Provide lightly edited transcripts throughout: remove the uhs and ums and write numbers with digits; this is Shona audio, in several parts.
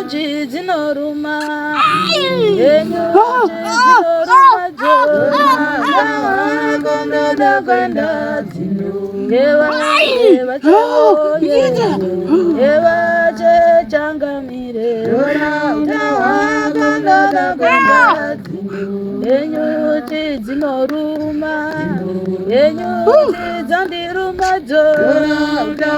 Enyuchi dzinoruma, enyuchi dzinoruma dzona, kwenda evachechangamire enyuchi dzinoruma enyuchi dzandiruma dzona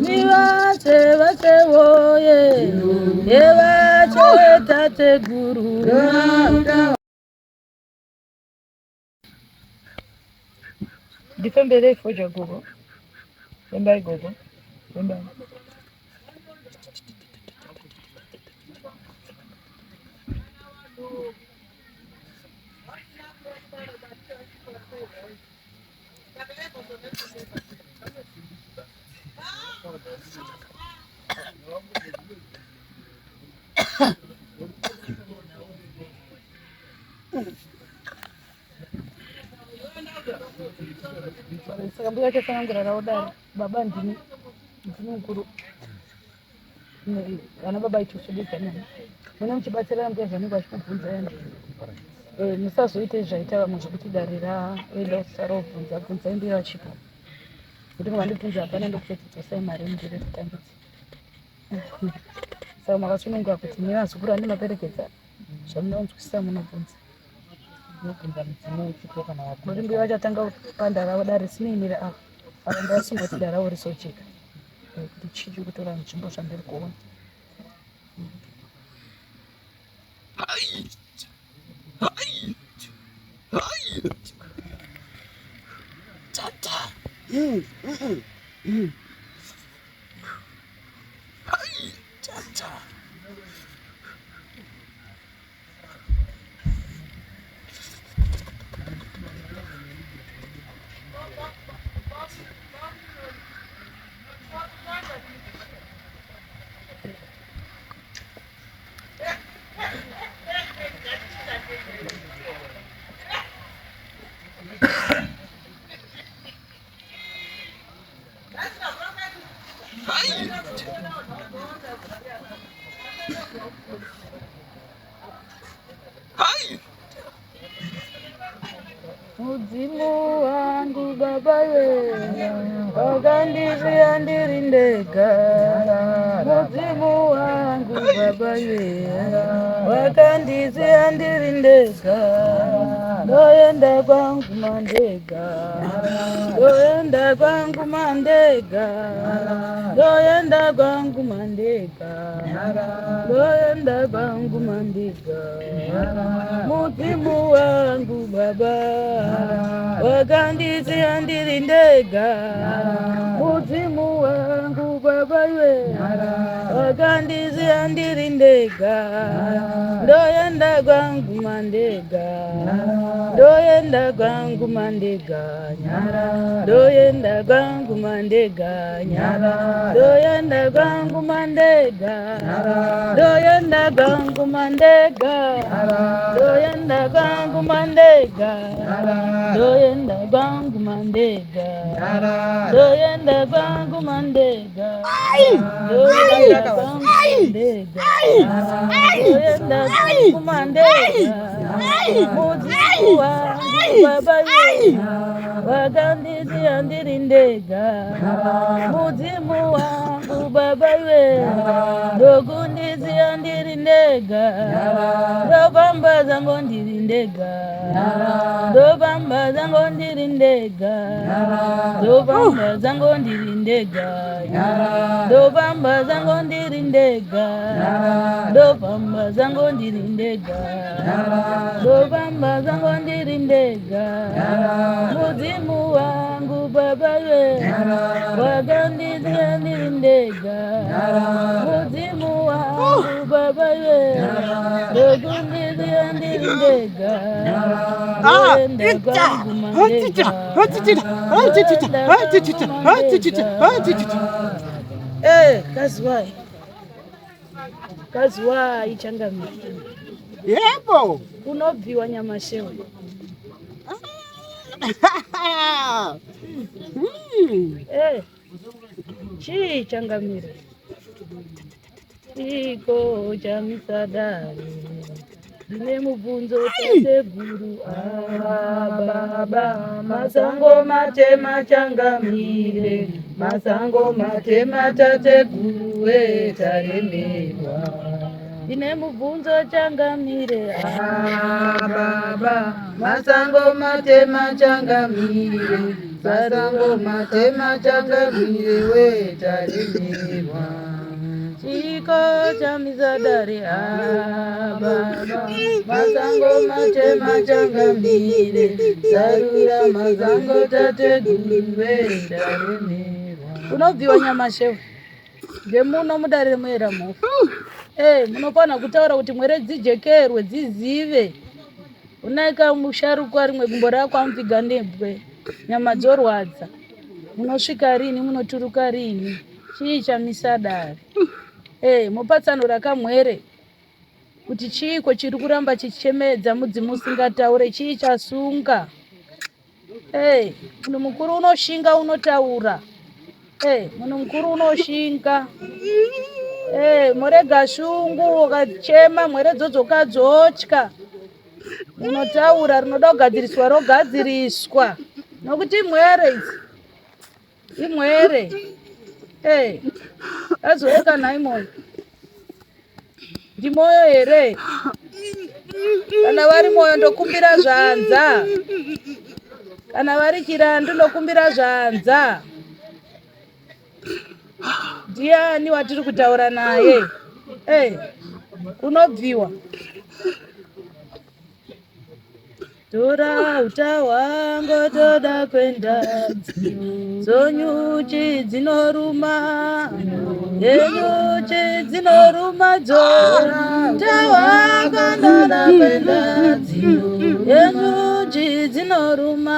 nivache vache woye evache tateguru. Ndifemberei foja gogo. Fembai gogo. Fembai. Saka mbuya achatsanangura ravo dare baba ndini ndini mukuru vana baba ichoswededza nani mune muchibatsirana mbuya zvanenge vachikubvunzai eh, musazoite zvaita vamwe zvekuti dare raenda usara ubvunza bvunzai mbuya vachipo kuti mukandibvunza hapana ndokutoti dzosai mari mundire kutambidza saka makasununguka kuti nevazukuru andimaperekedza zvamunonzwisisa munobvunza Unobvunza mudzimu uchipo kana wabvunza. Muri mbuya vachatanga kupanda ravo dare risinei ava. Ava ndavasunga kuti dare ravo risocheka. Eh, kuti chii chiri kutora nzvimbo zvandiri kuona. Tata. Mm, mm, mm. Tata. Mudzimu wangu baba ye wakandisiya ndiri ndega. Mudzimu wangu baba ye wakandisiya ndiri ndega. Ndoenda kwangu mandega, ndoenda kwangu mandega, ndoenda kwangu mandega. Ndoenda kwangu mandega, mudzimu wangu baba wakandisiya ndiri ndega, mudzimu wangu baba iwe wakandisiya ndiri ndega, ndoenda kwangu mandega, ndoenda kwangu mandega, ndoenda kwangu mandega. Ndoenda kwangu mandega, ndoenda kwangu mandega, ndoenda kwangu mandega, ndoenda kwangu mandega, ndoenda kwangu mandega, ndoenda kwangu mandega, ndoenda kwangu mandega, mudzimu wangu baba wakandisiya ndiri ndega mudzimu wangu baba iwe ndokundisiya ndiri ndega ndofamba zango ndiri ndega ndofamba zango ndiri ndega ndofamba zango ndiri ndega ndofamba zango ndiri ndega ndofamba zango ndiri ndega ndofamba zango ndiri ndega mudzimu wangu baba ve wakandisiya ndiri ndega mudzimu wangu baba ve ndokundisiya ndiri ndega ndoenda kwangu mandega. Eh, kaziwai kaziwai changamire Yebo. Kunobviwa nyamashewe. Eh, chii changamire? Chiko chamisadare ndine mubvunzo tateguru ah, baba masango matema changamire masango matema tateguru we taremerwa ndine mubvunzo changamire ah, baba masango matema changamire masango matema changamire we taremerwa Chiko chamizadari ah, baba masango matema changamire sarura mazango tateguru ndaremerwa unobviwa nyamashewe ngemuno mudare muera mhofu Eh, munofanira kutaura kuti mwere dzijekerwe dzizive unaika musharukwa rimwe gumbo rako amupfiga nebwe nyama dzorwadza munosvika rini munoturuka rini chii chamisa dare Eh, mopatsanura kamwere kuti chiiko chiri kuramba chichemedza mudzimu usingataure chii chasunga Hey, munhu mukuru unoshinga unotaura. Hey, munhu mukuru unoshinga. Hey, murega shungu ukachema mwere dzodzoka dzotya. Munotaura rinoda kugadziriswa rogadziriswa. Nokuti mwere idzi imwere. Hey, azoeka nhai moyo. Ndimoyo here? Kana vari moyo ndokumbira zvanza. Kana vari chirandu ndokumbira zvanza. Ndiani watiri kutaura naye? Hey, unobviwa. Tora uta hwangu toda kuenda dzonyuchi dzinoruma yenyuchi dzinoruma dzora uta hwangu ndoda kuenda yenyuchi dzinoruma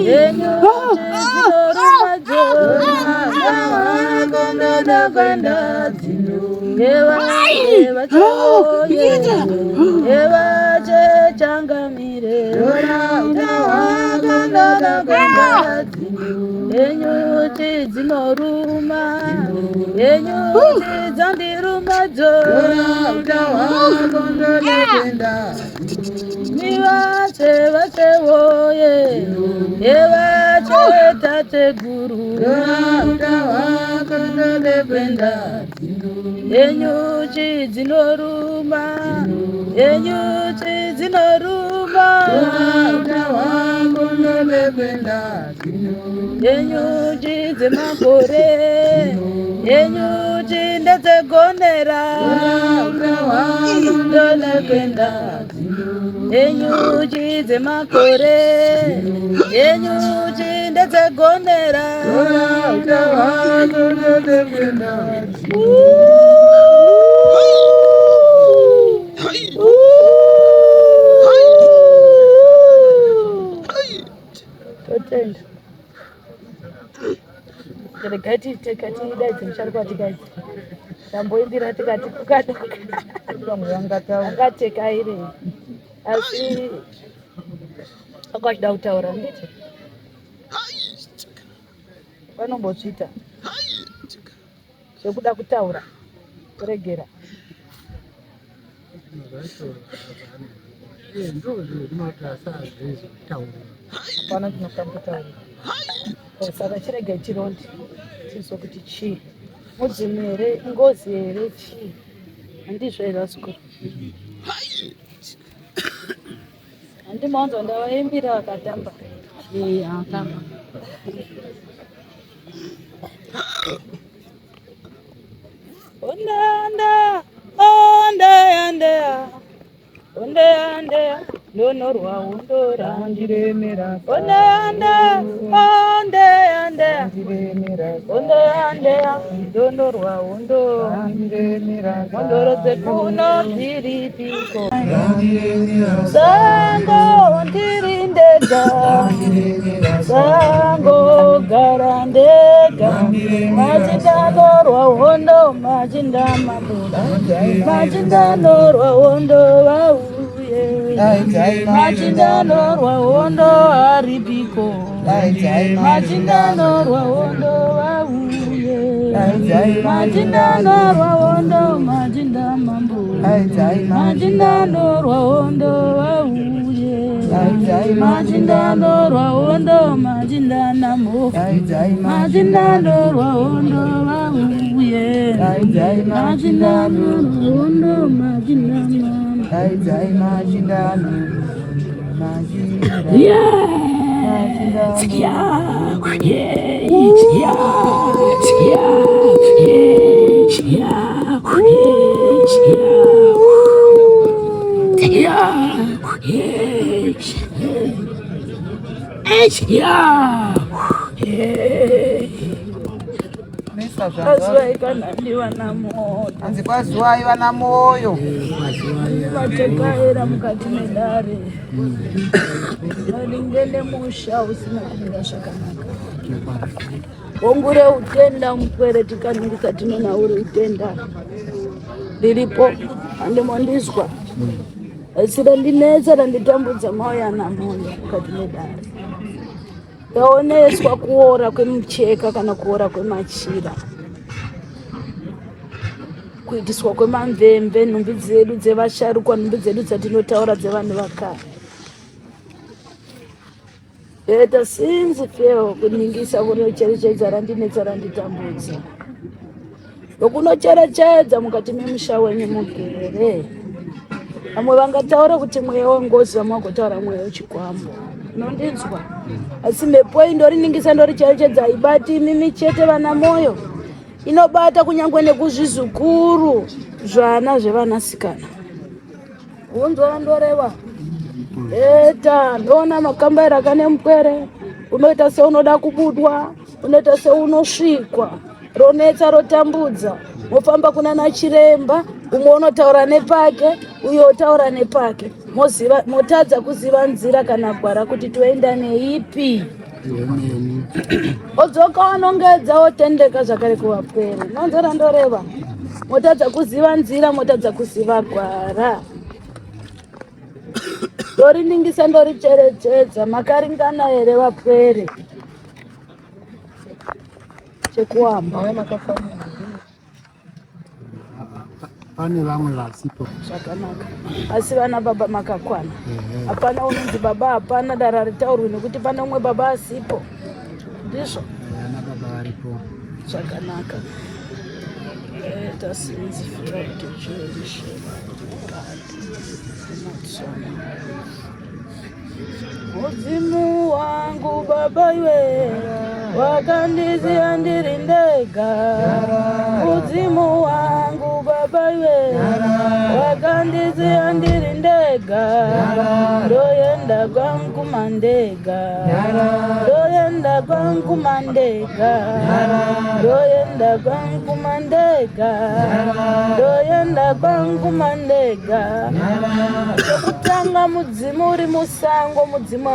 yenyuchi dzinoruma dzora uta hwangu ndoda kuenda Enyuchi dzinoruma, enyuchi dzandiruma dzo. Nivache vache woye, evache tateguru. Enyuchi dzinoruma, enyuchi dzinoruma. Enyuchi dzemakore, enyuchi ndedzegonera. Enyuchi dzemakore, enyuchi ndedzegonera. Totenda. Regai tidaidze musharukwa tikaidze. Tamboimbira tikati kukada angatekaire asi anga achida kutaura nditi vanombozviita zvekuda kutaura kuregera hapana chinokambotaura saka chirege chironde tizwe kuti chii mudzimu here ingozi here chii handizvo here vazukuru handimaonzwa ndavaimbira vakatamba atamba Onda onda onda onda onda ndonorwa hondo randiremera onda onda onda onda onda onda ndonorwa hondo randiremera mhondoro dzekuno dziripiko sango ndiri ndega sango gara ndega machindanorwa hondo machinda mabuda machindanorwa hondo vauye machindanorwa hondo aripiko machindanorwa hondo vauye. Machinda anorwa hondo, machinda mambo. Machinda anorwa hondo vauye. Machinda anorwa hondo, machinda nambo. Machinda anorwa hondo vauye. Machinda anorwa hondo, machinda mambo. Kwaziwai kana ndivana moyo. Hanzi kwaziwai vana moyo. Vatekaera mukati medare. Maringe nemusha usina kumira zvakanaka. Hongu reutenda mupwere tikaningisa tinoona uri utenda. Riripo handimondizwa. Asi randinetsa randitambudza mauya namoyo mukati medare. Ndaoneswa kuora kwemucheka kana kuora kwemachira, kuitiswa kwemamvemve, nhumbi dzedu dzevasharukwa, nhumbi dzedu dzatinotaura dzevanhu vakare. Eta sinzi feo kuningisa kunocherechedza randinetsa randitambudza. Ndokunocherechedza mukati memusha wenyu mugere. Vamwe vangataura kuti mweya wengozi, vamwe vagotaura mweya wechikwambo. Unondinzwa? Asi mhepo iyi ndoriningisa ndoricherechedza haibati imimi chete vana moyo. Inobata kunyange nekuzvizukuru zvana zvevanasikana. Unzwa vandoreva? Eta ndoona makambaira akane mupwere unoita seunoda kubudwa, unoita seunosvikwa. Ronetsa rotambudza, mofamba kunana chiremba, umwe unotaura nepake, uyo otaura nepake, moziva motadza kuziva nzira kana gwara kuti toenda neipi. Odzoka wanongedza wotendeka zvakare kuvapwere. Nonzora ndoreva, motadza kuziva nzira, motadza kuziva gwara. Ndoriningisa ndoricherechedza, makaringana here vapwere? Chekuamba. Pane vamwe vasipo. Zvakanaka. Asi vana baba makakwana. Hapana unonzi baba, hapana dara ritaurwi nekuti pane umwe baba asipo. Ndizvo. Vana baba varipo. Zvakanaka. Tasinzi fira kuti zvirishe. Mudzimu wangu baba iwe wakandiziya ndiri ndega. Mudzimu wangu baba iwe wakandiziya ndiri ndega. Ndoenda kwangu mandega. Ndoenda kwangu mandega. Ndoenda kwangu mandega. Ndoenda kwangu mandega. Chokutanga mudzimu uri musango, mudzimu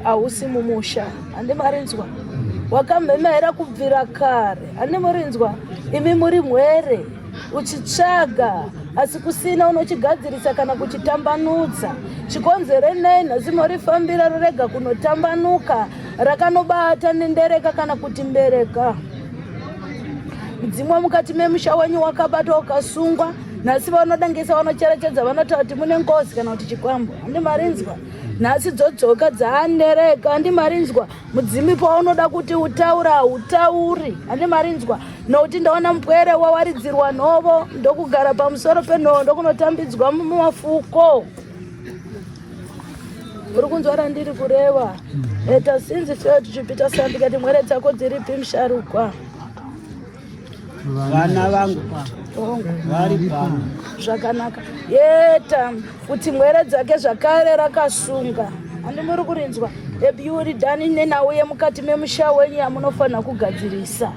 hausi mumusha. Handimarinzwa. Wakamhemera kubvira kare. Handimurinzwa. Imi muri mhwere uchitsvaga asi kusina unochigadzirisa kana kuchitambanudza. Chikonzero nei nhasi morifambira rorega kunotambanuka rakanobata nendereka kana kuti mbereka. Mudzimu wemukati memusha wenyu wakabatwa ukasungwa. Nhasi vanodangisa vanocherechedza vanotaura kuti mune ngozi kana kuti chikwambo. Handimarinzwa. Nhasi dzodzoka dzaandereka. Handimarinzwa. Mudzimu paunoda kuti utaura hautauri. Handimarinzwa. Nokuti ndaona mupwere wawaridzirwa nhovo ndokugara pamusoro penhovo ndokunotambidzwa mumafuko. Uri kunzwa randiri kureva? Eta sinzi felt Jupiter sandikati mwere dzako dziripi musharukwa? Vana vangu vari pano. Zvakanaka. Yeta kuti mwere dzake zvakare rakasunga. Handi muri kurinzwa? Ebiuri dani nenhau yemukati memusha wenyu yamunofanira kugadzirisa.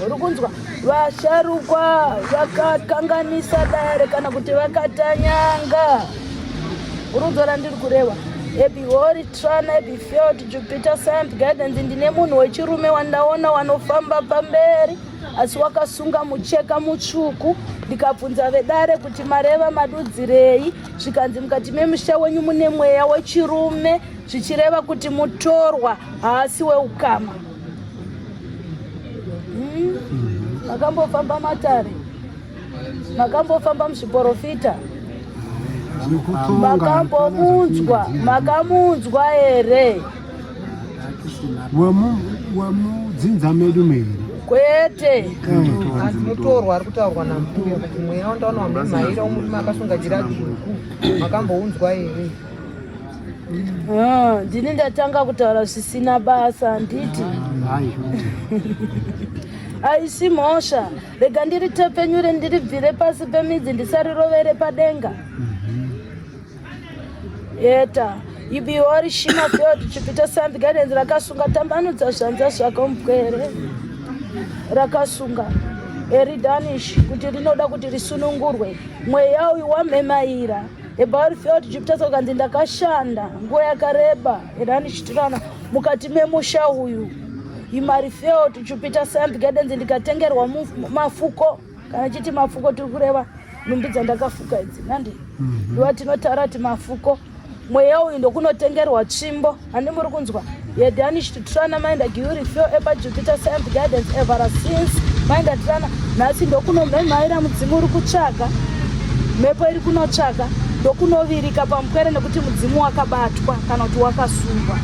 Uri kunzwa? Vasharukwa vakakanganisa dare kana kuti vakatanyanga. Uri kunzwa randiri kureva? Ebihori Trana, Ebifield, Jupiter Science Guidance. Ndine munhu wechirume wandaona wanofamba pamberi asi wakasunga mucheka mutsvuku. Ndikabvunza vedare kuti mareva madudzirei, zvikanzi mukati memusha wenyu mune mweya wechirume, zvichireva kuti mutorwa haasi weukama. Makambofamba matare, makambofamba muzviporofita, makambomunzwa, makamunzwa here? Wemudzinza medu here? Kwete. Asi mutorwa ari kutaurwa nambuya kuti mweya wandaona wamumhaira umurume akasunga jira dzvuku makambounzwa here? Ah, ndini ndatanga kutaura zvisina basa handiti? Haisi mhosva, rega ndiritepfenyure ndiribvire pasi pemidzi ndisarirovere padenga. Yeta ibiwa rishima field chipita sambi gardens rakasunga tambanudza zvanza zvako mupwere rakasunga eridanish kuti rinoda kuti risunungurwe mweya uyu wamhemaira About field Jupiter ukanzi ndakashanda nguva yakareba eranichitirana mukati memusha uyu imari field Jupiter Samp Gardens ndikatengerwa mafuko kana chiti mafuko tiri kureva nhumbi dzandakafuka idzi nandi ndiwa tinotaura kuti mafuko mweya uyu ndokunotengerwa tsvimbo handi muri kunzwa yedanish to trana mind agiuri feel epa Jupiter Samp Gardens ever since mind atrana nhasi ndokunomhemhaira mudzimu uri kutsvaga mhepo iri kunotsvaga ndokunovirika pamupwere nekuti mudzimu wakabatwa kana kuti wakasungwa.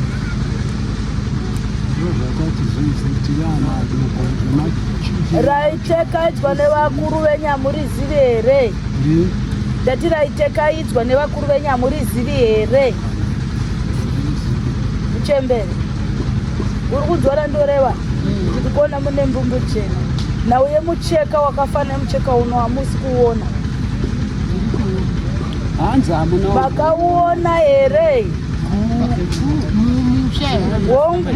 Raitekaidzwa nevakuru venyamurizivi here? Ndati raitekaidzwa nevakuru venyamurizivi here? Muchembere, uri kunzwa randoreva? Ndiri kuona mune mbumbu chena. Nhau yemucheka wakafanana nemucheka uno hamusi kuona. Hanzi hamuna. Makauona here? Wongu.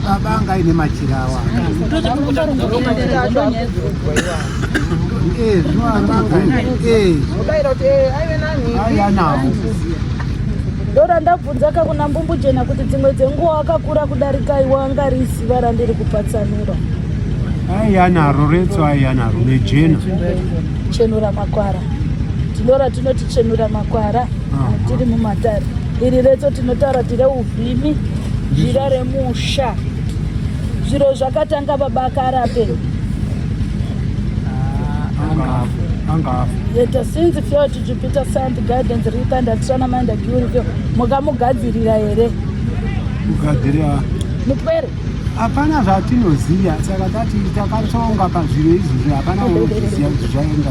Baba anga aine machira awa. Eh, zvino anga eh. Udaira kuti eh, aive nani? Aiva nawo. Ndora ndabvunza ka kuna Mbumbujena kuti dzimwe dzenguva wakakura kudarika iwe anga riziva randiri kupatsanura. Aiya naro retso aiya naro nejena. Chenura makwara. Tinora tinoti chenura makwara tiri mumatare. Iri retso tinotaura tire uvhimi jira remusha. Zviro zvakatanga baba akarape. Yeta since felt Jupiter Sand Gardens Rita ndatsvana mind Giurivyo mukamugadzirira here? Kugadzirira mupwere hapana zvatinoziva saka tati takatsonga pazviro izvozvo hapana unozviziva kuti zvainga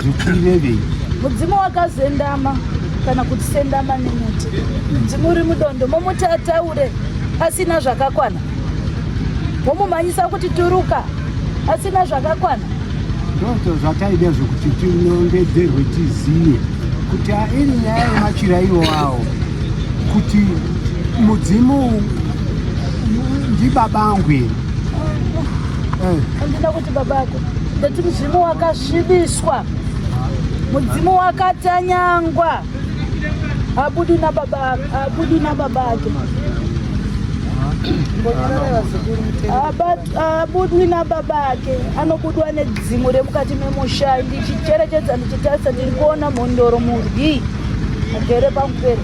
zvichirevei. Mudzimu wakazendama kana kuti sendama nemuti mudzimu uri mudondo momuti ataure asina zvakakwana momumhanyisa kuti turuka asina zvakakwana. Ndozvo zvataida zvekuti tinongedzerwe tizive kuti iri nyaya yemachira iwo awo kuti mudzimu ndibaba angu here? Handina kuti baba ako, ndati mudzimu wakasvibiswa, mudzimu wakatanyangwa, abudi nababa, abudi nababa ake. Abudwi nababa ake, anobudwa nedzimu remukati memusha. Ndichicherechedza ndichitarisa, ndiri kuona mhondoro muryi agere pamupere.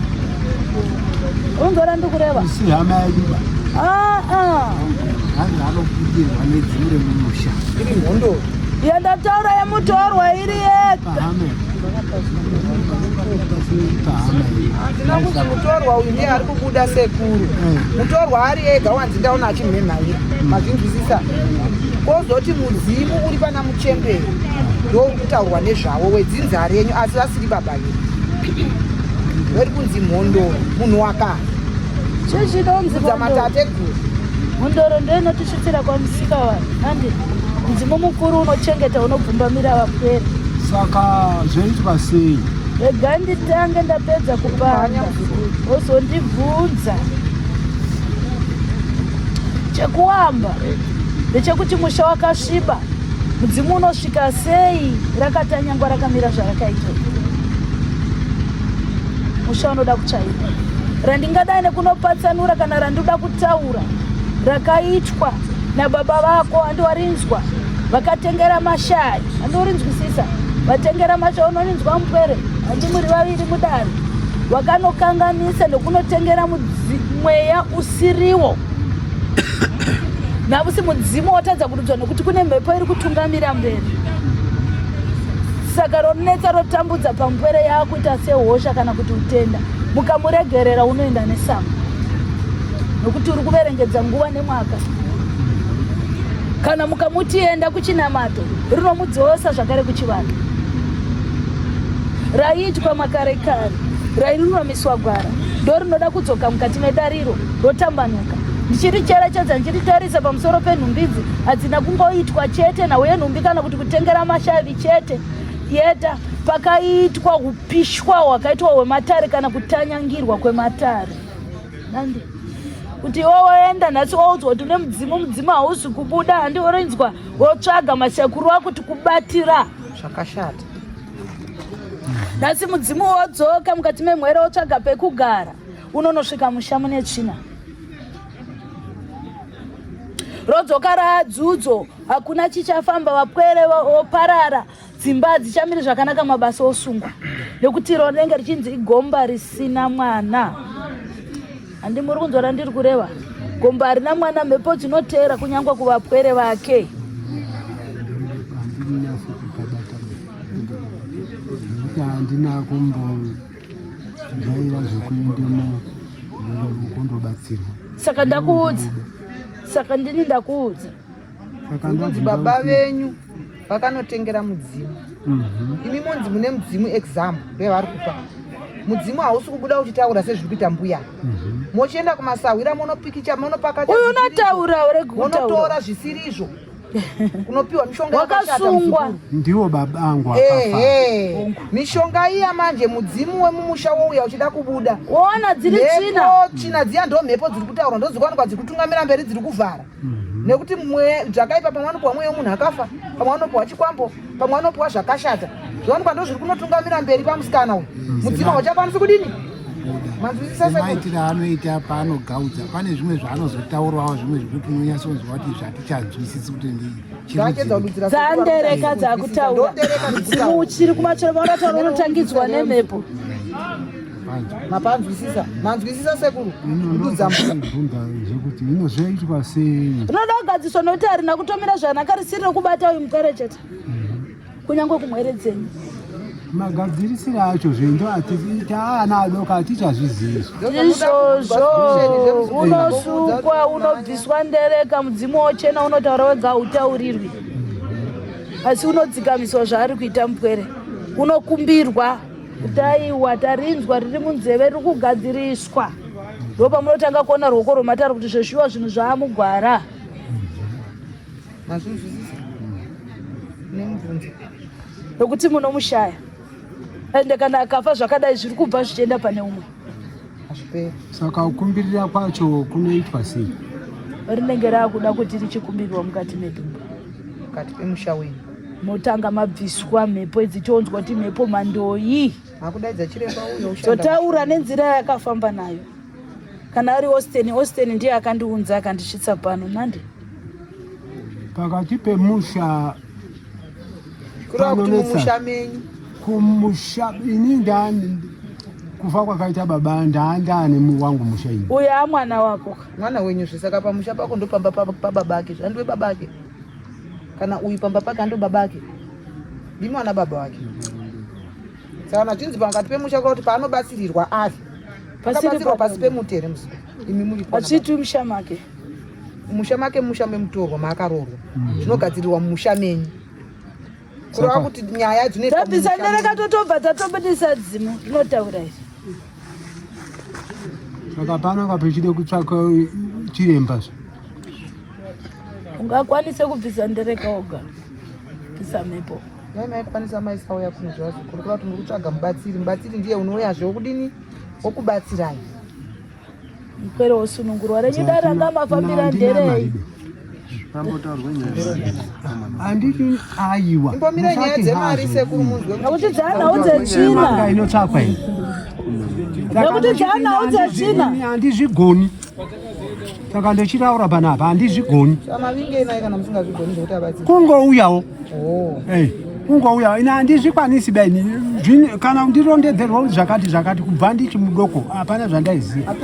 Unzora ndikureva? Isi hama yedu ba. Ah ah. Hanzi anobudirwa nedzimu remumusha. Iri mhondoro. Yandataura yemutorwa iri yega. Pahama. Pahama iyi. Handina kuti mutorwa uyu ndiye ari kubuda sekuru. Mutorwa ari ega wanzi ndaona achimhemhaira. Mazvinzwisisa? Kozoti mudzimu uri pana muchembere ndo uri kutaurwa nezvawo wedzinza renyu asi vasiri baba venyu. Vari kunzi mhondoro munhu wakare. Chii chinonzi Kudza mhondoro? matateguru. Mhondoro ndiyo inotisvitsira kwamusika vanhu. Handi mudzimu mukuru unochengeta unobvumbamira vapwere. Saka zvoitwa sei? Rega nditange ndapedza kupanda wozondibvunza. Chekuwamba ndechekuti musha wakasviba, mudzimu unosvika sei rakatanyangwa rakamira zvarakaita. Musha unoda kutsvairwa. Randingadai nekunopatsanura kana randinoda kutaura rakaitwa nababa vako handiwarinzwa vakatengera mashai handiurinzwisisa vatengera mashai unorinzwa mupwere handi muri vaviri mudare wakanokanganisa nokunotengera mweya usiriwo. Navusi mudzimu wotadza kududzwa nokuti kune mhepo iri kutungamira mberi. Saka ronetsa rotambudza pamupwere yaakuita sehosha kana kuti utenda. Mukamuregerera unoenda nesango nokuti uri kuverengedza nguva nemwaka. Kana mukamuti enda kuchinamato rinomudzosa zvakare kuchivanhu raiitwa makare kare rairuramiswa gwara ndorinoda kudzoka mukati medariro rotambanuka ndichiricherechedza ndichiritarisa pamusoro penhumbi idzi hadzina kungoitwa chete nhau yenhumbi kana kuti kutengera mashavi chete yeta pakaitwa upishwa hwakaitwa hwematare kana kutanyangirwa kwematare nandi kuti iwe woenda nhasi woudzwa kuti une mudzimu mudzimu hausi kubuda handi worinzwa wotsvaga masekuru akuti kubatira zvakashata nhasi mudzimu wodzoka mukati memwere wotsvaga pekugara unonosvika musha mune tsvina rodzoka raadzudzo hakuna chichafamba vapwere voparara dzimba hadzichamiri zvakanaka mabasa osungwa nekuti iro rinenge richinzi igomba risina mwana handi muri kunzwa randiri kureva gomba harina mwana mhepo dzinoteera kunyange kuvapwere vake handina kumbojaira zvekuendemo kundobatsirwa saka ndakuudza saka ndini ndakuudza Kunzi baba venyu vakanotengera mudzimu mhm. imi monzi mune mudzimu exam ndoyavari kupa mudzimu hausi kubuda uchitaura sezviri kuita mbuya mhm. mochienda kumasahwira monopikicha monopakata uyu unotaura monotora zvisiri izvo unopiwa mishonga wakasungwa ndiwo baba angu akafa mishonga iya manje mudzimu wemumusha wouya uchida kubuda woona dziri tsvina tsvina dziya ndo mhepo dziri kutaura ndodzikuwanikwa dziri kutungamira mberi dziri kuvhara mhm. nekuti zvakaipa pamwe anopiwa mweya wemunhu akafa pamwe anopiwa chikwambo pamwe anopiwa zvakashata zviwanikwa ndo zviri kunotungamira mberi pamusikana uyu mhm. mudzimu hauchakwanisi kudini maitiro anoita paanogaudza pane zvimwe zvaanozotaurawo zvimwe zvekuti unonyatsonzwa kuti zvatichanzwisisi kuti dzandereka dzakutaura mudzimu uchiri kumachoro vaunataura unotangidzwa nemhepo mapanzwisisa manzwisisa sekuru ndudza bvunza zvekuti ino zvoitwa sei rinoda kugadziswa nokuti harina kutomira zvanaka risiri rekubata uyu mupere chete kunyange kumwere dzenyu magadzirisiro acho zvindo taana adoko hatichazvizivi izvozvo unosukwa unobviswa ndereka mudzimu wochena unotaura wega hautaurirwi asi unodzikamiswa zvaari kuita mupwere unokumbirwa kuti aiwa tarinzwa riri munzeve riri kugadziriswa ndopamunotanga kuona ruoko rwematare kuti zveshuwa zvinhu zvaamugwara mazvinzwisisa nemubvunzo nokuti munomushaya ende kana akafa zvakadai zviri kubva zvichienda pane umwe hazviperi saka kukumbirira kwacho kunoitwa sei rinenge raakuda kuti richikumbirwa mukati medumbu mukati pemusha wenyu motanga mabviswa mhepo idzi tionzwa kuti mhepo mandoi makudaidza chiremba uyo totaura nenzira yakafamba nayo kana ari Austin, Austin ndiye akandiunza akandisvitsa pano nandi pakati pemusha kureva kuti mumusha menyu kumusha ini ndani kufa kwakaita baba ndaandane wangu musha ini uyo amwana wako mwana wenyu zve saka pamusha pako ndopamba pababa ake zvandiwe baba ake kana uyu pamba pake ando baba ake ndimi wana baba wake saka kana zvinzi pakati pemusha kuti paanobatsirirwa ari pakabatsirwa pasi pemuti here musi imi muri hazviitwi musha make musha make musha memutorwa maakaroorwa mm. zvinogadzirirwa mumusha menyu kureva kuti nyaya dzinotabvisa ndereka totobva tatobudisa dzimu rinotaura izvi saka pano kapechide kutsvaka chiremba zve ungakwanise kubvisa ndereka woga bvisa mhepo Dai maikwanisa maisauya kuno zvavazukuru kuda kuti muri kutsvaga mubatsiri mubatsiri ndiye unouyazve wokudini wokubatsirai mupwere wosunungurwa renyu dai ranga mafambira nderei handiti aiwa imbomira nyaya dzemari sekuru munzwe nekuti dzaanhau dzetsvina inotsvakwa iyi nekuti dzaanhau dzetsvina handizvigoni saka ndechitaura panapa handizvigoni kungouyawo oh. eh, kungouyawo ini handizvikwanisi baini kana ndirondedzerwa kuti zvakati zvakati kubva ndichi mudoko hapana zvandaiziva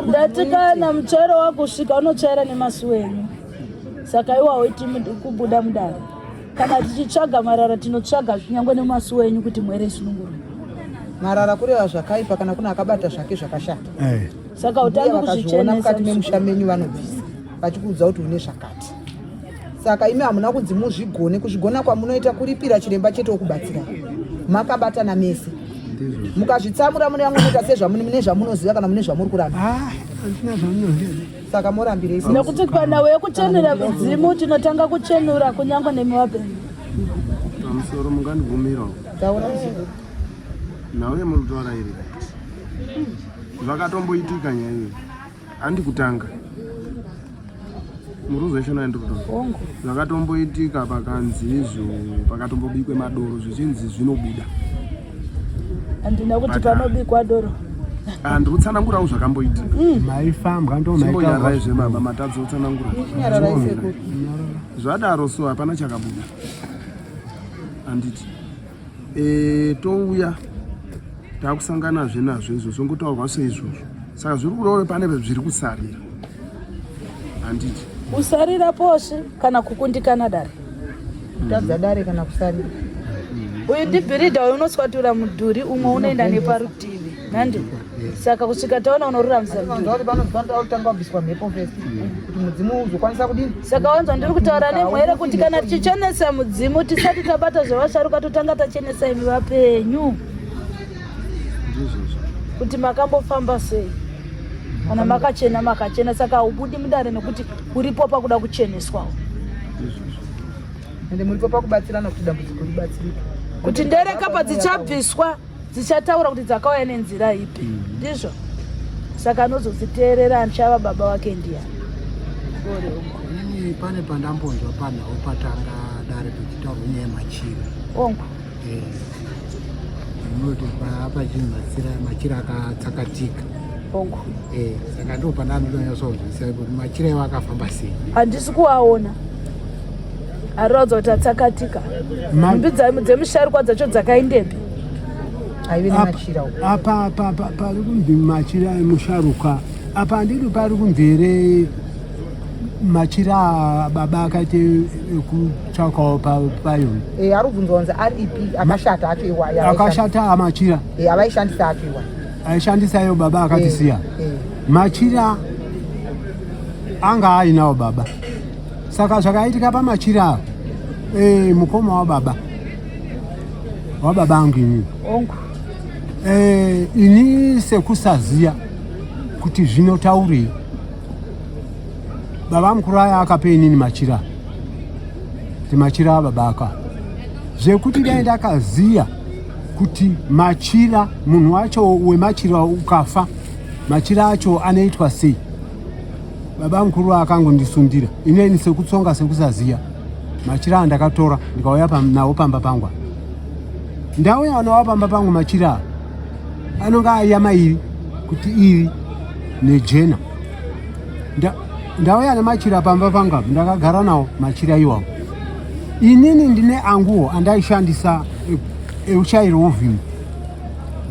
ndati kana mutsvairo wakusvika unotsvaira nemasuwo enyu. Saka iwawo kubuda mudare. Kana tichitsvaga marara tinotsvaga kunyangwe nemasuwo enyu kuti mwere isunungurwe. Marara kureva zvakaipa kana kuna akabata zvake zvakashata. Eh. Saka utange vakazviona kuzvichenesa. mukati memusha menyu vanobvisa vachikuudza kuti une zvakati. Saka imi hamuna kunzi muzvigone, kuzvigona kwamunoita kuripira chiremba chete wokubatsirai. Makabatana mese. Mukazvitsamura mune vamwe munoita sezvamune mune zvamunoziva kana mune zvamuri kuramba. Ah, handina zvamunoziva. Saka morambirei sei? Nekuti kana wekuchenura midzimu tinotanga kuchenura kunyangwe nemi vapenyu. Pamusoro mungandibvumirawo. Taura muzukuru. Nhau yamuri kutaura iri zvakatomboitika nyaya iyi handi kutanga muri kuzwa shona yandiri kutaura zvakatomboitika pakanzi izvo pakatombobikwe madoro zvichinzi zvinobuda. Handina kuti panobikwa doro. Ah, ndiri kutsanangurawo zvakamboitika. Maifambwa ndo Chimbonyararai zvemaba matadza kutsanangura. Nyararai sekuru. Zvadaro so hapana chakabuda. Handiti. Touya takusanganazve nazvo izvo zvongotaurwa seizvozvo. Saka zviri kureva pane zviri kusarira. Handiti. Kusarira poshe kana kukundikana dare. Kutadza dare kana kusarira. Uyu ndibhiridha uyu unoswatura mudhuri umwe unoenda neparutivi. Nandi. Saka kusvika taona unoruramisa mudhuri. Vanzwa kuti panozwa kutanga kubviswa mhepo first kuti mudzimu uzokwanisa kudini? Saka wanzwa ndiri kutaura nemwere kuti kana tichichenesa mudzimu tisati tabata zvevasharuka totanga tachenesa imi vapenyu. Ndizvozvo. Kuti makambofamba sei? Kana makachena makachena, saka haubudi mudare nekuti uripo pakuda kucheneswawo. Ndizvozvo. Ende muripo pakubatsirana kuti dambudziko ribatsirike. Kuti ndereka padzichabviswa dzichataura kuti dzakauya nenzira ipi. Ndizvo. Saka anozodziteerera achava baba wake ndiyani. Inini pane pandambonzwa panhau patanga dare pachitaurwa nyaya yemachira. Ongo. Munoti pachini machira akatsakatika. Ongo. Saka ndo pandandonyatsokunzwisisa kuti machira iwo akafamba sei. Handisi kuaona. Ariratidza kuti atsakatika. Nhumbi dzemusharukwa dzacho dzakaendepi? Aive nemachira uko. Apa pari kunzi machira emusharuka. Apa handidi pari kunzi here machira baba akaite ekutsvakawo payoni. Ari kubvunzwa kunzi aripi akashata acho iwaya. Akashata amachira. Avaishandisa acho iwaya. Aishandisa iyo baba akatisiya. Machira anga ainawo baba. Saka zvakaitika pamachira mukoma wababa. Wababa angu ini. Ongu. Ini sekusaziya kuti zvinotaurei. Baba mukuru aya akapa inini machira. Kuti machira ababa aka. Zvekuti dai ndakaziya kuti machira munhu wacho wemachira ukafa machira acho anoitwa sei. Baba mukuru akangondisundira ineni sekutsonga sekusaziya machira andakatora ndikauya nawo pamba pangu. Ndauya nawo pamba pangu machira anonga aiya mairi kuti iri nejena. Ndauya nemachira pamba pangu apa ndakagara nawo machira iwawo. Inini ndine anguwo andaishandisa eushairi wovhima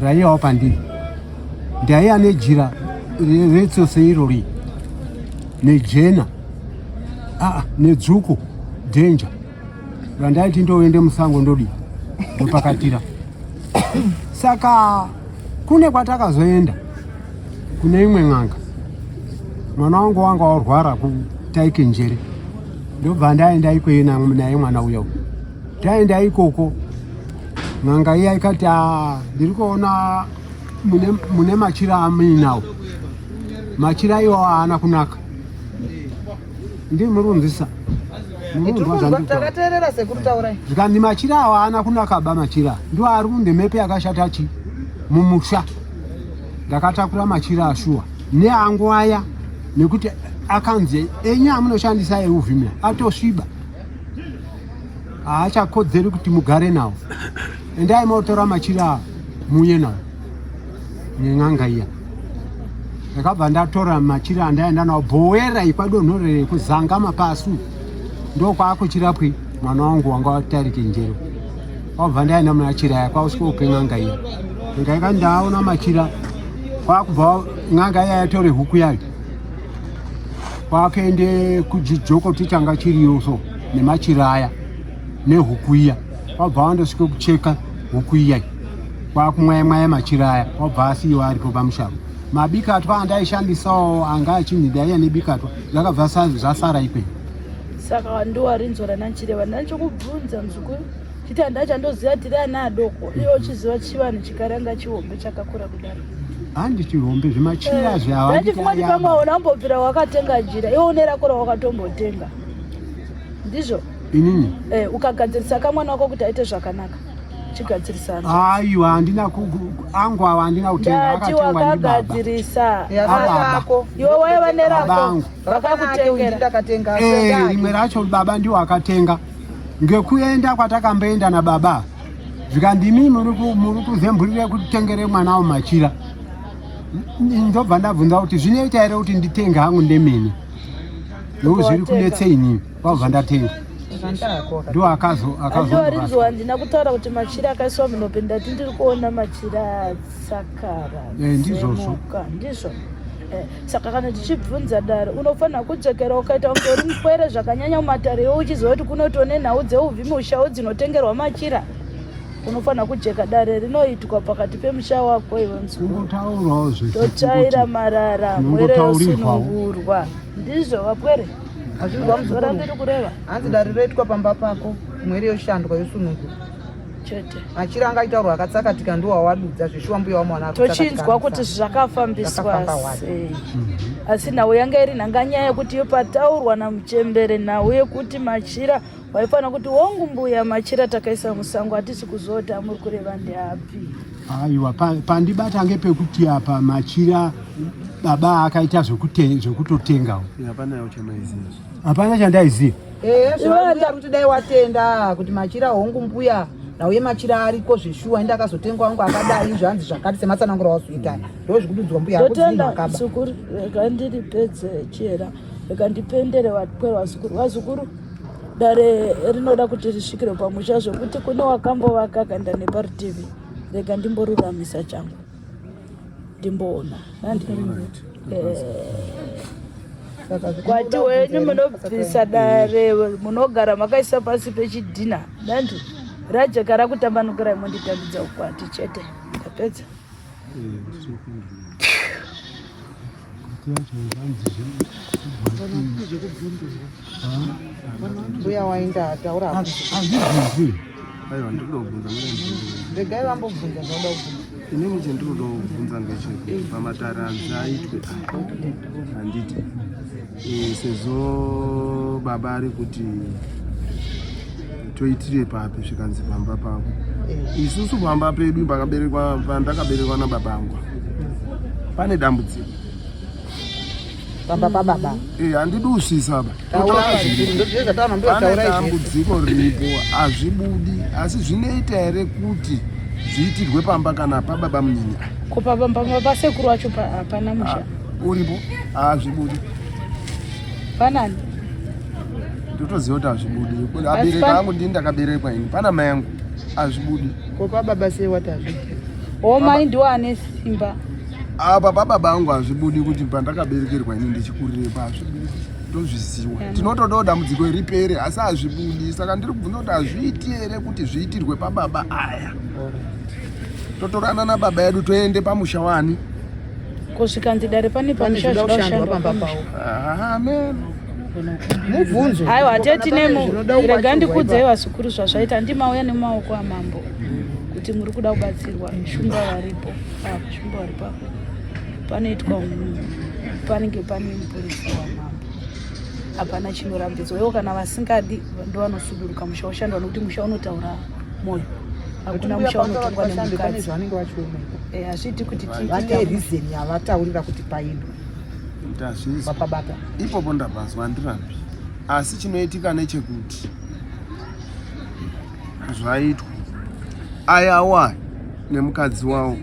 raiyawo pandiri. Ndaiya nejira retsose irori nejena nedzvuku dhenja randaiti ndoende musango ndodii ndopakatira. Saka kune kwatakazoenda kune imwe n'anga, mwana wangu wanga warwara kutaike njere, ndobva ndaenda ikweyo naye mwana uya. Taenda ikoko n'anga iya ikati ndiri kuona mune machira amuinawo, machira iwawo haana kunaka. Ndiri murunzisa. Takateerera sekuru taurai. Zvikanzi machira awa haana kunaka ba machira. Ndiwo ari kunde mhepo yakashata chi mumusha. Ndakatakura machira ashuwa neangu aya nekuti akanzi enyu amunoshandisa euvhimira atosviba. Haachakodzeri kuti mugare nawo. Endai motora machira muuye nawo. Nen'anga iya. Ndakabva ndatora machira andaenda nawo bhowera ikwadonhorere kuzanga mapasu. Ndokwaakuchirapwi mwana wangu wanga watarike njero. Kwabva ndaenda machira aya kwakusvika kupe n'anga iya. Ndikaika ndaona machira kwakubva n'anga iya yatore huku yayo. Kwakuende kujijoko changa chiriyo so nemachira aya nehuku iya, kwabva wandosvike kucheka huku iya, kwakumwaya mwaya machira aya, kwabva asiyiwa aripo pamusharo. Mabikatwa andaishandisawo anga achinzi ndaiya nebikatwa, zvakabva zvasara ikweyo. Saka ndiwarinzwa rananchireva ndanchokubvunza muzukuru chiti handachandoziva tiri ana adoko iwe uchiziva chivanhu chikaranga chihombe chakakura kudaro. Handi chihombe zvimachira eh, zvavandifunga kuti pamwe hauna kumbobvira wakatenga jira iwe une rako rawakatombotenga ndizvo inini eh, ukagadzirisa kamwana wako kuti aite zvakanaka chigadzirisana. Aiwa handina angu awa handina kutenga, akatengwa wakagadzirisa iwe waiva nerako vakakutengera. Eh, rimwe racho baba ndiwo akatenga ngekuenda kwatakamboenda nababa zvikandimi muri kuzemburire kutengere mwana wo machira. Ndobva ndabvunza kuti zvinoita here kuti nditenge hangu ndemene, nokuti zviri kunetse inini, kwabva ndatenga ndo akazo akazo handina kutaura kuti machira akaiswa munope, ndati ndiri kuona machira atsakara. Eh, ndizvozvo ndizvo. Eh, saka kana tichibvunza dare unofanira kudzokera ukaita kunge uri mupwere zvakanyanya mumatare iwe uchiziva kuti kunotone nhau dzeuvhimushawo dzinotengerwa machira, unofanira kujeka dare rinoitwa pakati pemusha wako iwe mzukuru. Totsvaira marara mwere yosunungurwa, ndizvo vapwere ndiri kureva. Hanzi dare roitwa pamba pako, mwere yoshandwa yosunungurwa chete. Machira anga aitaurwa akatsakatika ndiwo awadudza zveshuwa mbuya wamwana. Tochinzwa kuti zvakafambiswa sei, asi nhau yanga iri nhanganyaya yekuti iyo pataurwa namuchembere nhau yekuti machira waifanira kuti hongu mbuya machira takaisa musango hatisi kuzoti amuri kureva ndeapi. Aiwa pandibata ngepekuti apa machira baba akaita zvekutotengawo, hapana chandaiziva. Eh, zvakuita kuti dai watenda kuti machira hongu mbuya nauye machira ariko zveshuwa ende akazotengwa wangu akadai zvanzi zvakati sematsanangura wazoita ndo zvikududzwa mbuya ndotenda muzukuru rega ndiripedze chera rega ndipendere vapwe vazukuru vazukuru dare rinoda kuti risvikire pamusha zvekuti kune wakambovaka akaenda neparutivi, rega ndimboruramisa changu ndimboona nandi kwati wenyu munobvisa dare munogara makaisa pasi pechidhina nandi rajeka rakutambanukirai monditambidza ukwati chete ndapedza. Mbuya wainda ataura hazvibvunzwi. Aiwa, ndinoda kubvunza mune regai vambobvunza zvauda kubvunza. Inini chendinoda kubvunza ngechekuti pamatare anzi aitwe handiti sezvo baba ari kuti toitire papi zvikanzi pamba pavo, isusu pamba pedu pakaberekwa pandakaberekwa nababa angu pane dambudziko. Pamba pababa. Handidi usvisa apa. Pane dambudziko riripo, hazvibudi, asi zvinoita here kuti zviitirwe pamba kana pababa munini? Ko pamba pasekuru wacho hapana musha? Uripo, hazvibudi. Panani? Ndotoziva kuti hazvibudi, abereka angu ndini ndakaberekwa ini, pana mai angu, hazvibudi. Ko pababa sei wati hazvibudi? O mai ndiwo ane simba. Apa pababa angu hazvibudi kuti pandakaberekerwa ini ndichikurirepo hazvibudi, tozviziwa, tinotodawo dambudziko ripere asi hazvibudi. Saka ndiri kubvunza kuti hazviiti here kuti zviitirwe pababa aya, totorana nababa edu toende pamusha wani? Kusvikanzi dare pane pamusha zvinoda kushandwa pamba pawo. Amen. Mubvunzo. Aiwa tetinemo, rega ndikudzei vazukuru zvazvaita. Ndimauya nemaoko amambo kuti muri kuda kubatsirwa, shumba varipo apa, shumba varipo apa, panoitwa panenge pane mupurisa wamambo, hapana chinorambidzwa. Ivo kana vasingadi ndovanosuduruka, musha ushandwa, nokuti musha unotaura mwoyo, hakuna musha unotongwa nemukadzi. Zvavanenge vachiona Hazviiti kuti vane reason yavataurira kuti paindwa. Ndazvinzwa. Vapabata. Ipopo ndabvazwa, handirambi, asi chinoitika nechekuti zvaitwa ayawa nemukadzi wawo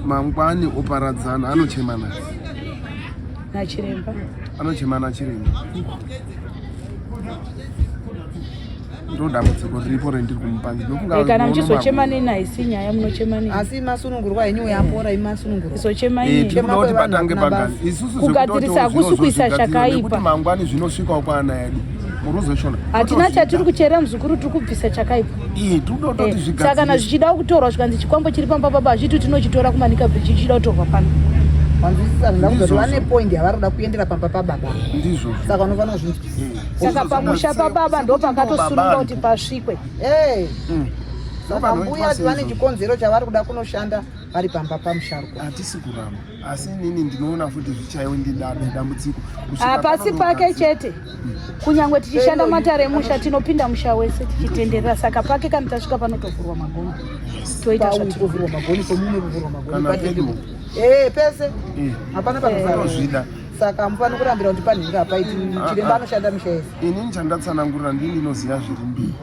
mangwani oparadzana, anochema naye nachiremba. Anochema nachiremba. Ndo dambudziko riripo rendiri kumupa. Ndinofunga Eh, kana muchizochema neni haisi nyaya munochema neni. Asi masunungurwa henyu uyapora imasunungurwa. Izochema Eh, inini. tiri kuda kuti kwevanhu patange hakuna pagani basa. isusu Kugadzirisa hakusi kuisa chakaipa. nekuti mangwani zvinosvikawo kwaana edu muruzoshona Hatina chatiri kuchera muzukuru tiri kubvisa chakaipa. Ii, tiri kuda kutoti Eh, saka kana zvigadziriswe zvichida kutorwa zvikanzi chikwambo chiri pamba baba hazviti tinochitora kumanika bridge chichida kutorwa pano. Wanzwisisa zvinoda kuzoti Ndizvozvo. vane point yavari kuda kuendera pamba pababa. Ndizvozvo. Saka unofanira kuzvinzwisisa. Saka pamusha pababa ndo pakatosununga kuti pasvikwe. Eh. Saka Ndopanoitwa mbuya vane seizvozvo. chikonzero chavari kuda kunoshanda vari pamba pamusharukwa. Hatisi kuramba asi inini ndinoona futi zvichaiwe ndidada dambudziko Kusvika Hapasi pano pake nogadzira. chete kunyangwe tichishanda matare emusha tinopinda musha wese tichitenderera saka pake kana tasvika panotovhurwa magoni toita Pauyu zvatiri kuvhurwa magoni pomumwe kuvhurwa magoni. Kana Pati- pedu. Eh, pese. Eh. Hapana panosara. Tinozvida. Saka mufana kurambira kuti panhingi hapaiti Ah, chiremba ah. anoshanda misha yese. Inini chandatsanangurira ndini ndinoziva zviri mbiri.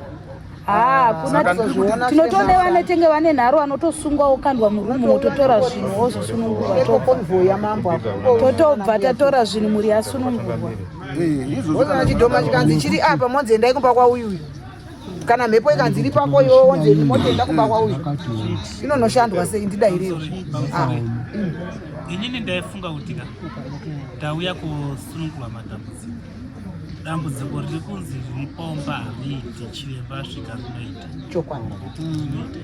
Ah, kuna Saka ndiri kuti- tinotone vanetenge vane nharo anotosungwa okandwa murumu mototora zvinhu wozosunungurwa Eko convoy yamambo apo. totobva tatora zvinhu mhuri yasunungurwa. Eh, izvozvo Wozana kana chidhoma chikanzi chiri apa monzi endai kumba kwauyuyu. Kana mhepo ikanzi iri pako iwe wonzi moti enda kumba kwauyu. Inonoshandwa sei ndidairewo. Ah. Inini ndaifunga kuti ka ndauya kusunungurwa madambudziko. Dambudziko riri kunzi rinopomba hariiti, chiremba asvika rinoita. Chokwadi. Rinoita.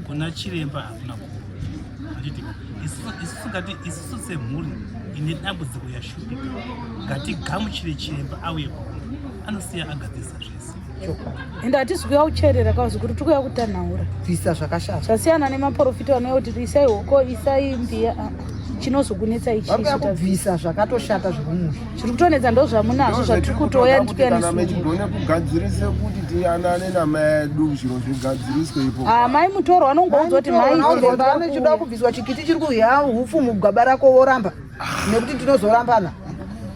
Kuna chiremba hakuna kuroya. Handiti isusu ngati isusu semhuri ine dambudziko yashupika ngatigamuchire chiremba auye kuno anosiya agadzirisa zvese. Ende hatisi kuya kucherera kwazukuru tiri kuya kutanhaura. Bvisa zvakashata. Zvasiyana nemaprofita vanouya kuti isai hoko isai mbiya ah, ah. Chinozokunetsa ichi Vari kuya isu tabvisa. kubvisa zvakatoshata zviri mumusha. Zviri kutonetsa ndo zvamunazvo zvatiri kutoya kuti ndikuya kana nesunungurwa. mechigone kugadzirise kuti tiyanane namai edu zviro zvigadziriswe ipo. Ah, mai mutorwa anongoudzwa kuti mai chiremba vane chida akuuya. kubviswa chikiti chiri kuhya hupfu mugaba rako woramba nekuti tinozorambana.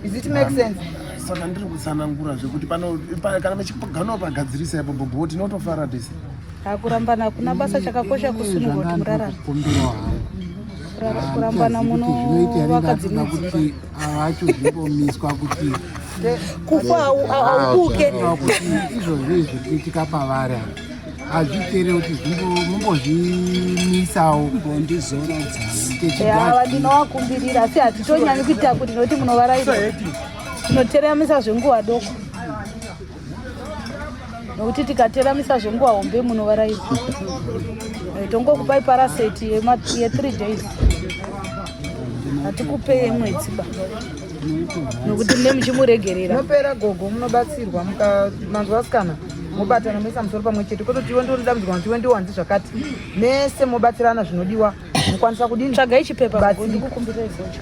Is it make sense? Saka ndiri kutsanangura zvekuti pano kana mechigano pagadzirisa ipo bhobho tinotofara tese. Hakurambana hakuna basa chakakosha kusunungurwa kuti murarame. Kumbiro hangu. Kurambana munovaka dzimwe dzimba. Kuti avacho zvimbomiswa kuti Kufa haukuke. kuti izvozvo izvi kuitika pavari ava hazvitere kuti mumbozvimisawo Ava ndinovakumbirira asi hatitonyanyi kuita kuti nokuti munovarairwa. Tinoteramisa zvenguva doko. Nokuti tikateramisa zvenguva hombe munovarairwa. Eh, tongokupai paraseti ye3 days. Hatikupei yemwedzi ba. Nokuti mune muchimuregerera. Munopera gogo munobatsirwa mukamanzwa vasikana mobatana moisa musoro pamwe chete kwete iwe ndiwe dambudziko kuti iwe ndiwe wanzi zvakati mese mobatsirana zvinodiwa mukwanisa kudini Tsvagai chipepa Batsirika. ndikukumbirira izvozvo.